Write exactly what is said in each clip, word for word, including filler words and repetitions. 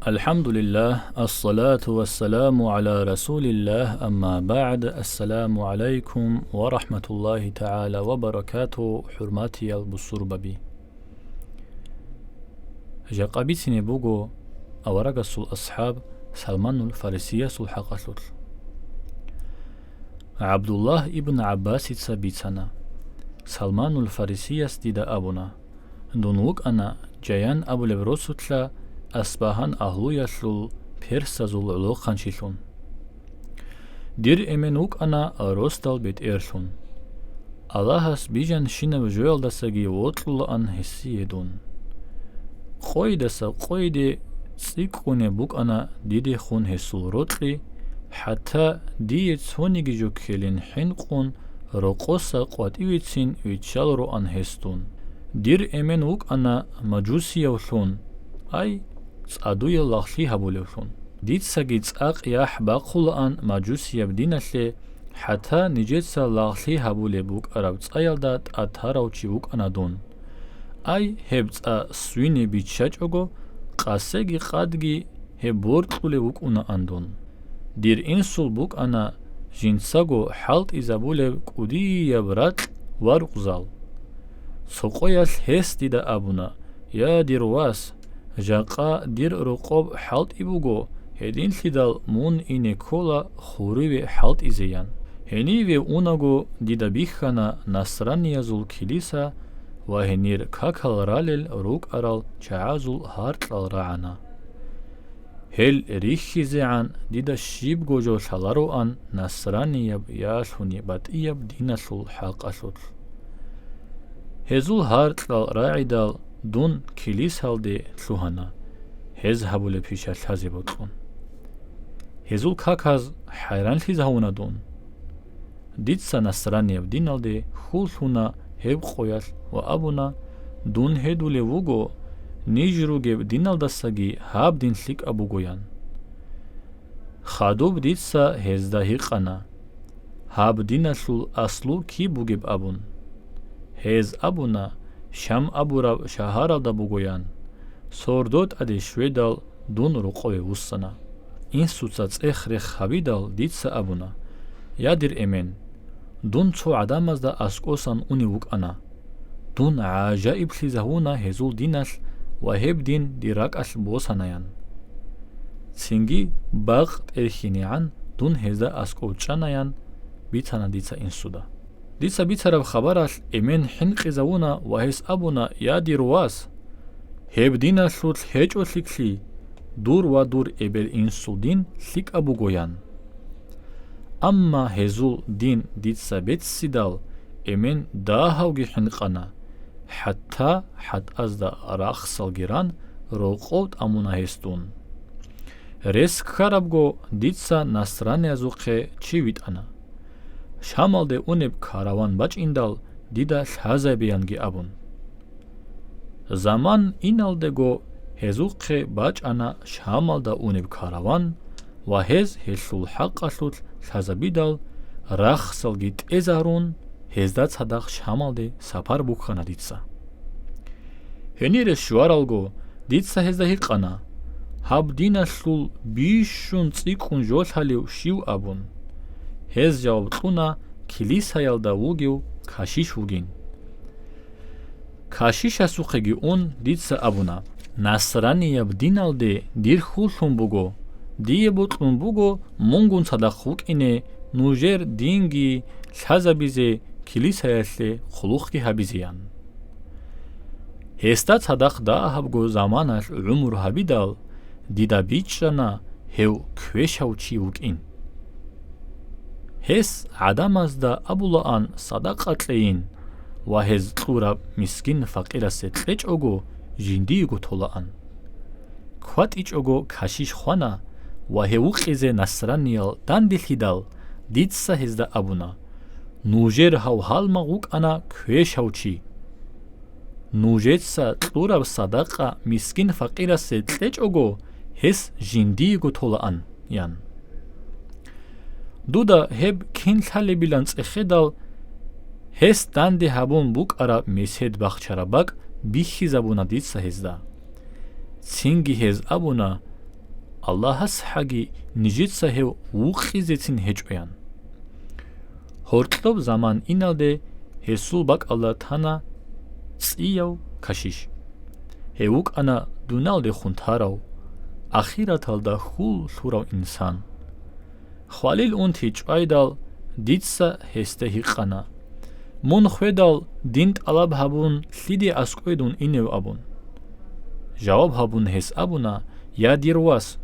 АлхӀамдулиллагь, ассалату вассаламу гӀала расулиллагь, амма багӀд, ассаламу гӀалайкум ва рахӀматуллагьи тагӀала ва баракатугь, хӀурматиял бусурбаби. Жакъа бицине буго аварагасул асхӀаб Салманул Фарисиясул хӀакъалъулъ. ГӀабдуллагь ибн ГӀаббасица бицана: Салманул Фарисияс дида абуна: «Дун вукӀана Жаян абулеб росулъа Асбагьан агьлуялъул персазул гӀолохъанчилъун. Дир эмен вукӀана росдал бетӀерлъун. Аллагьас бижанщинаб жоялдасаги вокьулаан гьесие дун. Къойидаса къойиде цӀикӀкӀунеб букӀана дидехун гьесул рокьи, хӀатта дие цониги жо ккелин хӀинкъун, рокъоса къватӀивецин виччалароан гьес дун. Дир эмен вукӀана мажусиявлъун, ай, цӀадуе лагълъи гьабулевлъун. Дицаги цӀакъ яхӀ бахъулаан мажусияб диналъе, хӀатта нижеца лагълъи гьабулеб букӀараб цӀаялда тӀад тарав чи вукӀана дун. Ай, гьеб цӀа свине биччачӀого, къасеги къадги гьеб боркьулев вукӀунаан дун. Дир инсул букӀана жинцаго хӀалтӀизабулеб кӀудияб ракь ва рукъзал. Цо къоялъ гьес дида абуна: Я, дир вас, жакъа дир рокъоб хӀалтӀи буго, гьединлъидал мун ине ккола хуриве хӀалтӀизеян. Гьениве унаго дида бихьана насраниязул килиса ва гьенир какал ралел рукӀарал чагӀазул гьаркьал рагӀана. Гьел рихьизегӀан дида щибго жо лъалароан насранияб я лъуни батӀияб диналъул хӀакъалъулъ. Гьезул гьаркьал рагӀидал дун килисалде лъугьана, гьез гьабулеб пиша лъазе бокьун. Гьезул каказ хӀайранлъизавуна дун. Дица насранияб диналде хьул лъуна гьеб къоялъ ва абуна: «Дун гьедулев вуго, ниж ругеб диналдасаги гьаб дин лъикӀаб бугоян». Хадуб дица гьезда гьикъана: «Гьаб диналъул аслу киб бугеб?» абун. Гьез абуна: «Шам абураб шагьаралда бугоян, сордо тӀаде щведал, дун рокъове вуссана». Инсуца цӀех-рех гьабидал, дица абуна: «Я, дир эмен, дун цо гӀадамазда аскӀосан унев вукӀана. Дун гӀажаиблъизавуна гьезул диналъ ва гьеб дин дир ракӀалъ босанаян. Цинги бакъ тӀерхьинегӀан дун гьезда аскӀов чӀанаян», – бицана дица инсуда. Дица бицараб хабаралъ эмен хӀинкъизавуна ва гьес абуна: «Я, дир вас, гьеб диналъулъ гьечӀолъиклъи, дур ва дур эбел-инсул дин лъикӀаб бугоян». Амма гьезул дин дица беццидал, эмен дагьавги хӀинкъана, хӀатта хӀатӀазда рахсалги ран, рокъов тӀамуна гьес дун. Рес ккарабго, дица насраниязухъе чи витӀана. Шамалде унеб караван бачӀиндал, дида лъазабеянги абун. Заман иналдего гьезухъе бачӀана Шамалда унеб караван ва гьез гьелъул хӀакъалъулъ лъазабидал, рахсалги тӀезарун, гьезда цадахъ Шамалде сапар бухьана дица. Гьенире щваралго, дица гьезда гьикъана: «Гьаб диналъул бищун цӀикӀкӀун жо лъалев щив?» – абун. Гьез жаваб кьуна: «Килисаялда вугев кашиш вугин». Кашишасухъеги ун, дица абуна: «Насранияб диналде дир хьул лъун буго, дие бокьун буго мунгун цадахъ вукӀине, нужер динги лъазабизе, килисаялъе хъулухъги гьабизеян. Гьесда цадахъ дагьабго заманалъ гӀумру гьабидал, дида бичӀчӀана гьев квешав чи вукӀин. Гьес гӀадамазда абулаан садакъа кьейин ва гьез кьураб мискин-факъирасе кьечӀого, жиндиего толаан». КватӀичӀого кашиш хвана ва гьев вукъизе насраниял данделъидал, дица гьезда абуна: «Нужер гьав гьалмагъ вукӀана квешав чи. Нужеца кьураб садакъа мискин-факъирасе кьечӀого, гьес жиндиего толаан», – ян. Дуда гьеб кин лъалебилан цӀехедал, гьес данде гьабун букӀараб месед бахчараб бакӀ бихьизабуна дица гьезда. Цинги гьез абуна: Аллагьас хӀаги нижеца гьев вукъизецин гьечӀоян. Гьоркьоб заман иналде гьесул бакӀалда тана цӀияв кашиш. Гьев вукӀана дуналдехун тарав, ахираталда хьул лъурав инсан. Хвалил унти чӀвайдал, дица гьесда гьикъана: «Мун хведал, дин тӀалаб гьабун, лъиде аскӀове дун инев?» – абун. Жаваб гьабун гьес абуна: «Я, дир вас,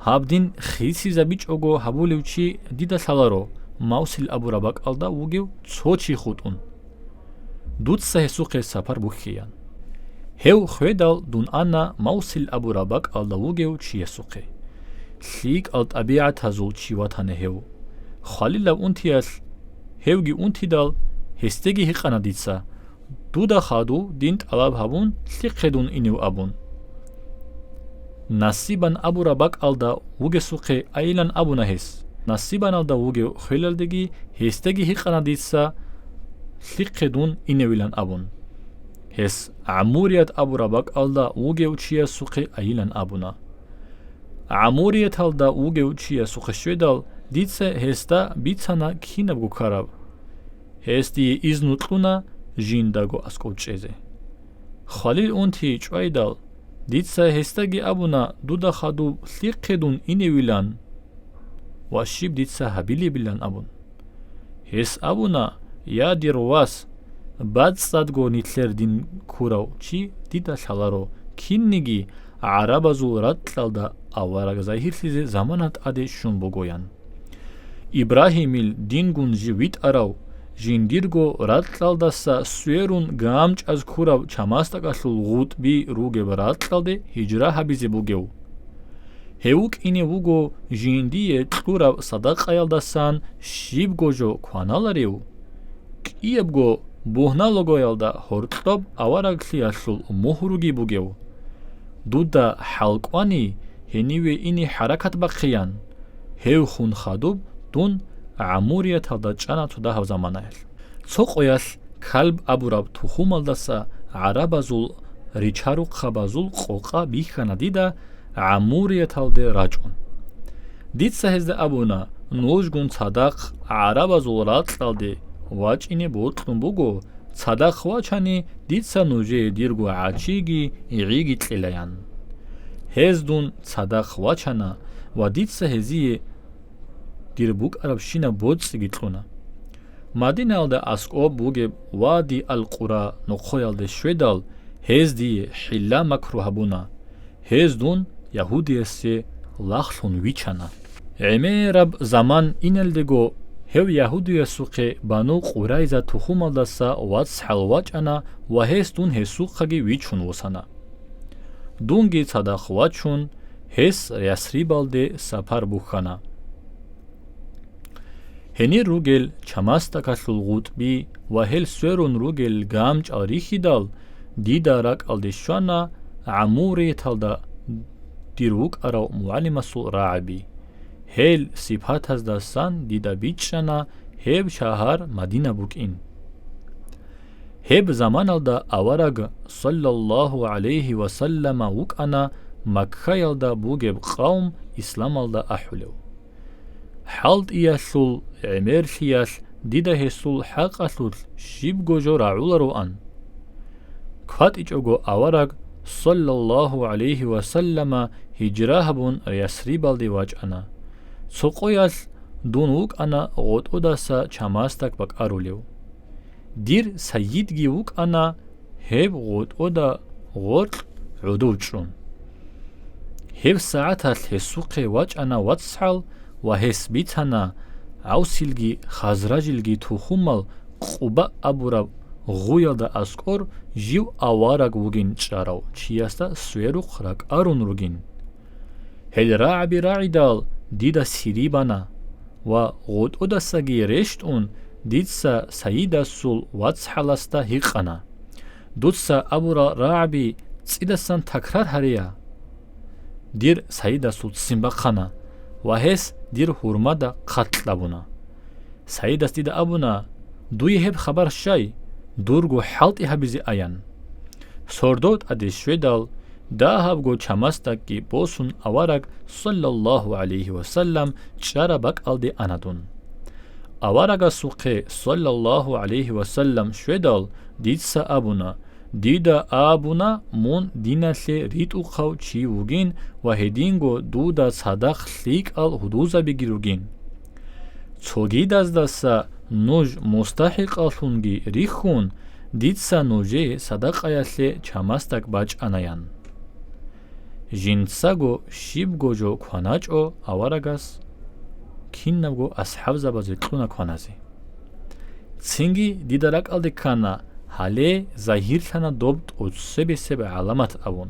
гьаб дин хисизабичӀого гьабулев чи дида лъаларо, Мавсил абураб бакӀалда вугев цо чи хутӀун. Дуца гьесухъе сапар бухьеян». Гьев хведал дун ана Мавсил абураб бакӀалда вугев чиясухъе. ЛъикӀал тӀабигӀатазул чи ватана гьев. Хвалилав унтиялъ гьевги унтидал, гьесдеги гьикъана дица: «Дуда хадув дин тӀалаб гьабун, лъихъе дун инев?» – абун. Насибан абураб бакӀалда вугесухъе айилан абуна гьес. Насибаналда вугев хвелалдеги гьесдеги гьикъана дица: «Лъихъе дун иневилан?» – абун. Гьес ГӀамурият абураб бакӀалда вугев чиясухъе айилан абуна. ГӀамурияталда вугев чиясухъе щведал, дица гьесда бицана кинабго ккараб. Гьес дие изну кьуна жиндаго аскӀов чӀезе. Хвалил унти чӀвайдал, дица гьесдаги абуна дуда хадуб лъихъе дун иневилан ва щиб дица гьабилебилан абун. Гьес абуна: «Я, дир вас, бацӀцӀадго нилъер дин ккурав чи дида лъаларо, кинниги гӀарабазул ракьалда авараг загьирлъизе замана тӀаде щун бугоян. Ибрагьимил дингун жив витӀарав, жиндирго ракьалдаса сверун гамчӀаз ккурав чамасдакалъул гъутӀби ругеб ракьалде гьижра гьабизе бугев. Гьев вукӀине вуго жиндие кьураб садакъаялдасан щибго жо кваналарев, кӀиябго бугьналогоялда гьоркьоб авараглъиялъул мугьруги бугев. Дуда хӀал кӀвани, гьениве ине хӀаракат бахъеян. Гьев хун хадуб дун ГӀамурияталда чӀана цо дагьаб заманаялъ. Цо къоялъ Калб абураб тухумалдаса гӀарабазул ричарухъабазул къокъа бихьана дида ГӀамурияталде рачӀун. Дица гьезда абуна: нужгун цадахъ гӀарабазул ракьалде вачӀине бокьун буго, цадахъ вачани, дица нужее дирго гӀачиги гӀиги кьелаян. Гьез дун цадахъ вачана ва дица гьезие дир букӀарабщинаб боцӀиги кьуна. Мадинаялда аскӀоб бугеб Вади ал-Къура нохъоялде щведал, гьез дие хӀилла-макру гьабуна. Гьез дун ягьудиясе лагълъун вичана. ГӀемераб заман иналдего, гьев ягьудиясухъе Бану Къурайза тухумалдаса вацгӀал вачӀана ва гьес дун гьесухъаги вичун восана. Дунги цадахъ вачун, гьес Ясрибалде сапар бухьана. Гьенир ругел чамасдакалъул гъутӀби ва гьел сверун ругел гамчӀал рихьидал, дида ракӀалде щвана ГӀамурияталда дир вукӀарав мугӀалимасул рагӀаби. Гьел сипатаздасан дида бичӀчӀана гьеб шагьар Мадина букӀин. Гьеб заманалда авараг, саллаллагьу гӀалайгьи ва саллама, вукӀана Маккаялда бугеб къавм исламалда ахӀулев. ХӀалтӀиялъул гӀемерлъиялъ дида гьесул хӀакъалъулъ щибго жо рагӀулароан. КватӀичӀого авараг, саллаллагьу гӀалайгьи ва саллама, гьижра гьабун Ясрибалде вачӀана. Цо къоялъ дун вукӀана гъотӀодаса чамасдак бакӀарулев. Дир сайидги вукӀана гьеб гъотӀода гъоркь гӀодов чӀун. Гьеб сагӀаталъ гьесухъе вачӀана вацгӀал ва гьес бицана, ГӀавсилги Хазражилги тухумал Къуба абураб гъуялда аскӀор жив авараг вугин чӀарав чиясда сверухъ ракӀарун ругин. Гьел рагӀаби рагӀидал, дида сири бана ва гъотӀодасаги рещтӀун, дица сайидасул вацгӀаласда гьикъана: «Дуца абурал рагӀаби цӀидасан такрар гьарея?» Дир сайидасул ццин бахъана ва гьес дир гьурмада хъат кьабуна. Сайидас дида абуна: «Дуе гьеб хабар щай, дурго хӀалтӀи гьабизе аян». Сордо тӀаде щведал, Дагьабго чамасдакги босун авараг, саллаллагьу гӀалайгьи ва саллам, чӀараб бакӀалде ана дун. Аварагасухъе, саллаллагьу гӀалайгьи ва саллам, щведал, дица абуна: «Дида абуна, мун диналъе ритӀухъав чи вугин ва гьединго дуда цадахъ лъикӀал гьудулзабиги ругин. Цогидаздаса нуж мустахӀикъаллъунги рихьун, дица нужее садакъаялъе чамасдак бачӀана», – ян. Жинцаго щибго жо кваначӀо аварагас, кинабго асхӀабзабазе кьуна кваназе. Цинги дида ракӀалде ккана, гьале загьирлъана доб тӀоцебесеб гӀаламат абун.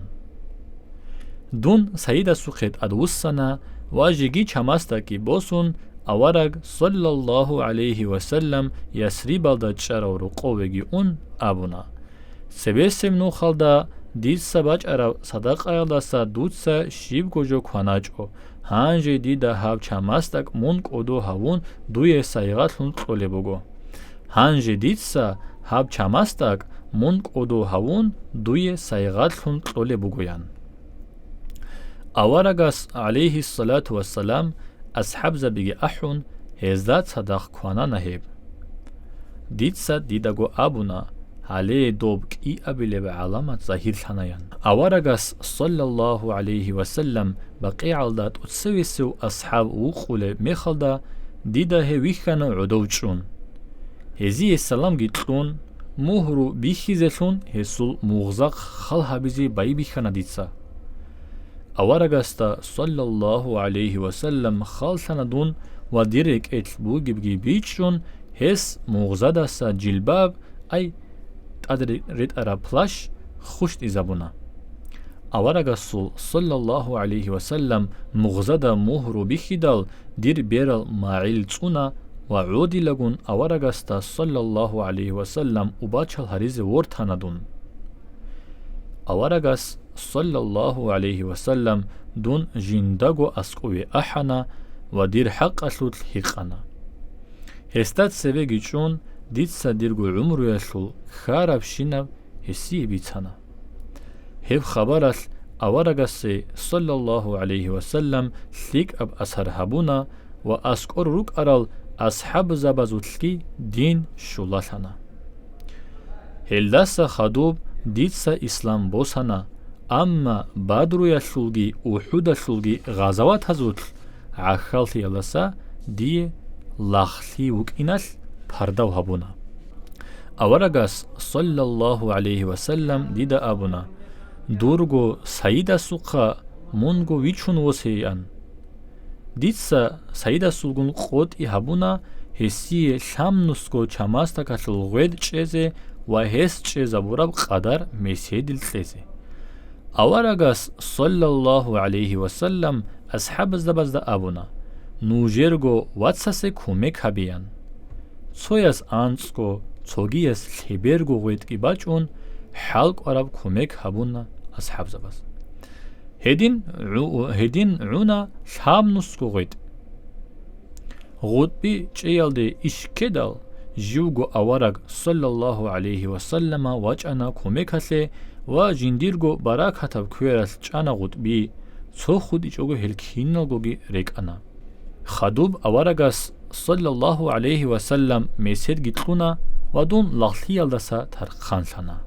Дун Саидасухъе тӀадвуссана ва жеги чамасдакги босун, авараг, саллаллагьу гӀалайгьи ва саллам, Ясрибалда чӀарав рокъовеги ун, абуна: «Цебесеб нухалда дица бачӀараб садакъаялдаса дуца щибго жо кваначӀо, гьанже дида гьаб чамасдак мун кӀодо гьавун дуе сайгъатлъун кьолеб буго. Гьанже дица гьаб чамасдак мун кӀодо гьавун дуе сайгъатлъун кьолеб буго», – ян. Аварагас, гӀалайгьиссалату вассалам, асхӀабзабиги ахӀун, гьезда цадахъ кванана гьеб. Дица дидаго абуна, гьале доб кӀиабилеб гӀаламат загьирлъана, ян. Аварагас, саллаллагьу гӀалайгьи ва саллам, БакъигӀалда тӀоцевесев асхӀаб вукъулеб мехалда, дида гьев вихьана гӀодов чӀун. Гьезие саламги кьун, мугьру бихьизелъун гьесул мугъза хал гьабизе байбихьана дица. Аварагасда, саллаллагьу гӀалайгьи ва саллам, халлъана дун ва дир рекӀелъ бугебги бичӀчӀун, гьес мугъзадаса жилбаб, ай, тӀад ре-, ретӀараб плащ хущтӀизабуна. Аварагасул, саллаллагьу гӀалайгьи ва саллам, мугъзада мугьру бихьидал, дир берал магӀил цӀуна ва гӀодилагун аварагасда, саллаллагьу гӀалайгьи ва саллам, убачал гьаризе вортана дун. Аварагас, саллаллагьу гӀалайгьи ва саллам, дун жиндаго аскӀове ахӀана ва дир хӀакъалъулъ гьикъана. Гьесда цебеги чӀун, дица дирго гӀумруялъул ккарабщинаб гьесие бицана. Гьеб хабаралъ аварагасе, саллаллагьу гӀалайгьи ва саллам, лъикӀаб асар гьабуна ва аскӀор рукӀарал асхӀабзабазулъги дин щулалъана. Гьелдаса хадуб дица ислам босана, амма Бадруялъулги УхӀудалъулги гъазаватазулъ гӀахьаллъиялдаса дие лагълъи вукӀиналъ пардав гьабуна. Аварагас, саллаллагьу гӀалайгьи ва саллам, дида абуна: «Дурго Саидасухъа мунго вичун восейан». Дица Саидасулгун къотӀи гьабуна гьесие лъабнусго чамасдакалъул гъвед чӀезе ва гьес чӀезабураб къадар меседил кьезе. Аварагас, саллаллагьу гӀалайгьи ва саллам, асхӀабзабазда абуна: «Нужерго вацасе кумек гьабеян». Цояс анцӀго, цогияс лъеберго гъветӀги бачӀун, хӀалкӀвараб кумек гьабуна асхӀабзабаз. Гьедин гӀу-, гьедин гӀуна лъабнусго гъветӀ. ГъутӀби чӀеялде иш ккедал, живго авараг, саллаллагьу гӀалайгьи ва саллама, вачӀана кумекалъе ва жиндирго баракатаб квералъ чӀана гъутӀби, цо хутӀичӀого гьел киналгоги рекӀана. Хадуб аварагас, саллаллагьу гӀалайгьи ва саллам, меседги кьуна ва дун лагълъиялдаса тархъанлъана.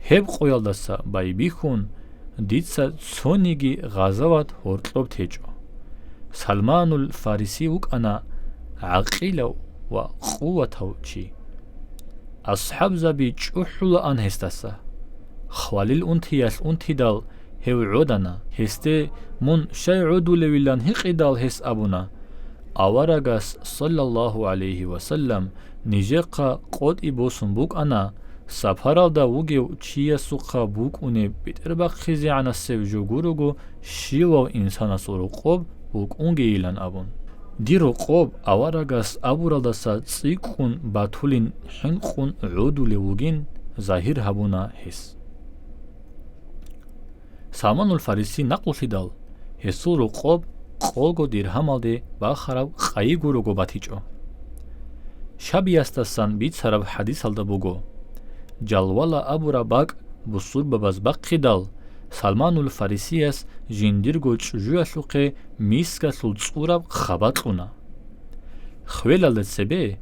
Гьеб къоялдаса байбихьун, дица цониги гъазават гьоркьоб течӀо. Салманул Фариси вукӀана гӀакъилав ва къуватав чи. АсхӀабзаби чӀухӀулаан гьесдаса. Хвалил унтиялъ унтидал, гьев гӀодана. Гьесде: «Мун щай гӀодулевилан?» гьикъидал, гьес абуна: «Аварагас, саллаллагьу гӀалайгьи ва саллам, нижехъа къотӀи босун букӀана, сапаралда вугев чиясухъа букӀунеб бетӀербахъизегӀанасеб жо гурого, щивав инсанасул рокъоб букӀунгейилан», абун. Дир рокъоб аварагас абуралдаса цӀикӀкӀун батулин хӀинкъун гӀодулев вугин загьир гьабуна гьес. Салманул Фариси накълулъидал, гьесул рокъоб къого диргьамалде бахараб къайи гурого батичӀо. Шабиясдасан бицараб хӀадисалда буго: «Жалвала абураб бакӀ бусурбабаз бахъидал, Салманул Фарисияс жиндирго чӀужуялъухъе мискалъул цӀураб хъаба кьуна. Хвелалда цебе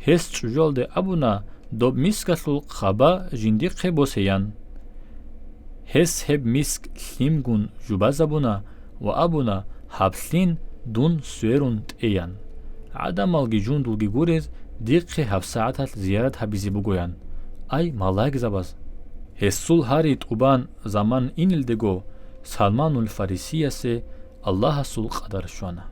гьес чӀужуялде абуна доб мискалъул хъаба жиндихъе босеян. Гьес гьеб миск лъимгун жубазабуна ва абуна: «Гьаб лъин дун сверун тӀеян. ГӀадамалги жундулги гурез, дихъе гьабсагӀаталъ зиярат гьабизе бугоян, ай малаикзабаз». Гьесул гьари тӀубан заман инелдего, Салманул Фарисиясе Аллагьасул къадар щвана.